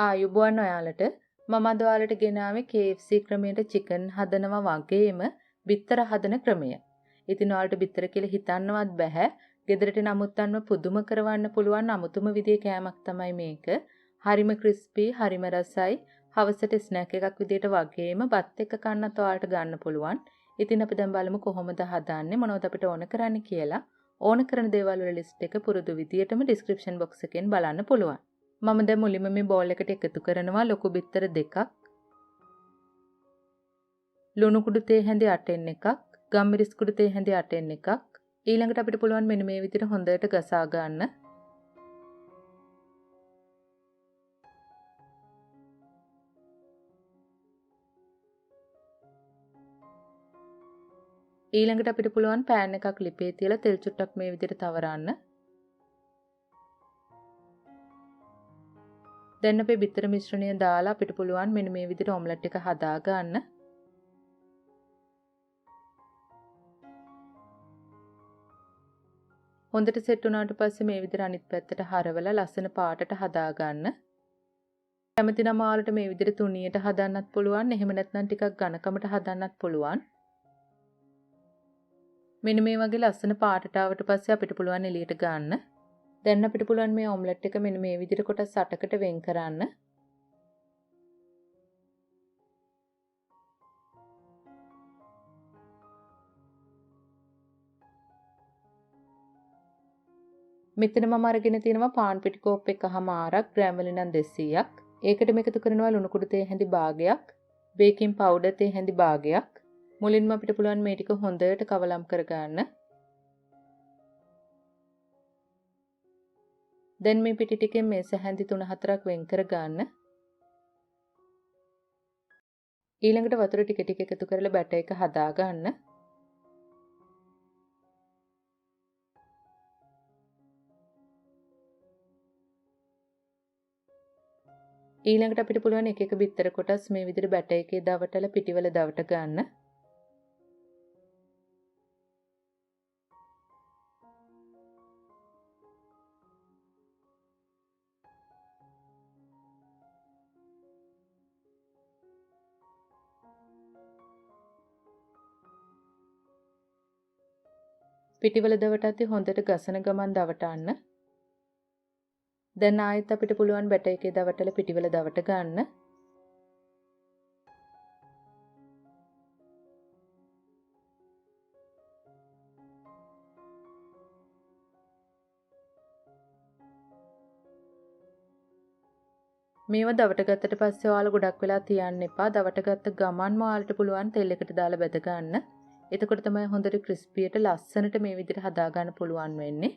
ආයුබෝවන් ඔයාලට. මම අද ඔයාලට ගෙනාවේ KFC ක්‍රමයට චිකන් හදනවා වගේම බිත්තර හදන ක්‍රමය. ඉතින් ඔයාලට බිත්තර කියලා හිතන්නවත් බෑ. ගෙදරට නමුත් අන්න පුදුම කරවන්න පුළුවන් අමුතුම විදිහේ කෑමක් තමයි මේක. හරිම ක්‍රිස්පි, හරිම රසයි. හවසට ස්නැක් එකක් විදිහට වගේම බත් එක්ක කන්නත් ඔයාලට ගන්න පුළුවන්. ඉතින් අපි දැන් බලමු කොහොමද හදන්නේ, මොනවද අපිට ඕන කරන්නේ කියලා. ඕන කරන දේවල් වල ලිස්ට් එක පුරුදු විදියටම ඩිස්ක්‍රිප්ෂන් බොක්ස් එකෙන් බලන්න පුළුවන්. මම දැන් මුලින්ම මේ බෝල් එකට එකතු කරනවා ලොකු බිත්තර දෙකක්, ලුණු කුඩු තේ හැඳි 8න් එකක්, ගම්මිරිස් කුඩු තේ හැඳි 8න් එකක්. ඊළඟට අපිට පුළුවන් මෙන්න මේ විදිහට හොඳට ගසා ගන්න. ඊළඟට අපිට පුළුවන් පෑන් එකක් ලිපේ තියලා තෙල් චුට්ටක් මේ විදිහට තවරන්න. දැන් අපේ බිත්තර මිශ්‍රණය දාලා අපිට පුළුවන් මෙන්න මේ විදිහට ඔම්ලට් එක හදා ගන්න. හොඳට සෙට් වුණාට පස්සේ මේ විදිහට අනිත් පැත්තට හරවලා ලස්සන පාටට හදා ගන්න. කැමති නම් ඔයාලට මේ විදිහට තුනියට හදන්නත් පුළුවන්. එහෙම නැත්නම් ටිකක් ඝනකමට හදන්නත් පුළුවන්. මෙන්න මේ වගේ ලස්සන පාටට ආවට පස්සේ අපිට පුළුවන් එළියට ගන්න. දැන් අපිට පුළුවන් මේ ඔම්ලට් එක මෙන්න මේ විදිහට කොටස් 8කට වෙන් කරන්න. මෙතන මම අරගෙන තියෙනවා පාන් පිටි කෝප් එකහමාරක්, ග්‍රෑම් වලින් නම් 200ක්. ඒකට එකතු කරනවා ලුණු කුඩු තේ හැඳි භාගයක්, බේකින් පවුඩර් තේ හැඳි භාගයක්. මුලින්ම අපිට පුළුවන් මේ ටික හොඳට කවලම් කරගන්න. දැන් මේ පිටි ටිකෙන් මේස හැඳි 3-4ක් වෙන් කරගන්න. ඊළඟට වතුර ටික ටික එකතු කරලා බැටර් එක හදාගන්න. ඊළඟට අපිට පුළුවන් එක එක බිත්තර කොටස් මේ විදිහට බැටර් එකේ දවටලා පිටිවල දවට ගන්න. පිටිවල දවටද්දි හොඳට ගසන ගමන් දවටන්න. දැන් ආයෙත් අපිට පුළුවන් බැටර් එකේ දවටලා පිටිවල දවට ගන්න. මේවා දවට ගත්තට පස්සේ ඔයාලා ගොඩක් වෙලා තියන්න එපා. දවට ගත්ත ගමන්ම ඔයාලට පුළුවන් තෙල් එකට දාලා බැද ගන්න. එතකොට තමයි හොඳට ක්‍රිස්පියට ලස්සනට මේ විදිහට හදා ගන්න පුළුවන් වෙන්නේ.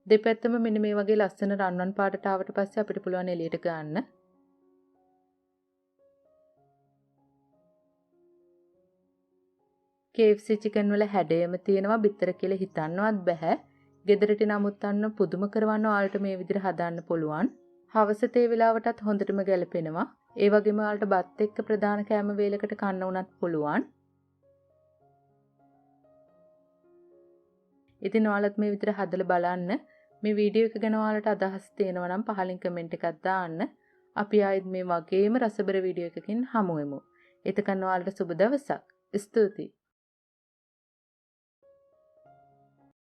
දෙපැත්තම මෙන්න මේ වගේ ලස්සන රන්වන් පාටට ආවට පස්සේ අපිට පුළුවන් එළියට ගන්න. KFC chicken වල හැඩයම තියෙනවා බිත්තර කියලා හිතන්නවත් බෑ. ගෙදරට නමුත් අන්න පුදුම කරවන්න ඔයාලට මේ විදිහට හදන්න පුළුවන්. හවස තේ වෙලාවටත් හොඳටම ගැලපෙනවා. ඒ වගේම ඔයාලට බත් එක්ක ප්‍රධාන කෑම වේලකට කන්න උනත් පුළුවන්. ඉතින් ඔයාලත් මේ විදිහට හදලා බලන්න. මේ වීඩියෝ එක ගැන ඔයාලට අදහස් තියෙනවා නම් පහලින් කමෙන්ට් එකක් දාන්න. අපි ආයෙත් මේ වගේම රසබර වීඩියෝ එකකින් හමු වෙමු. එතකන් ඔයාලට සුබ දවසක්. ස්තුතියි.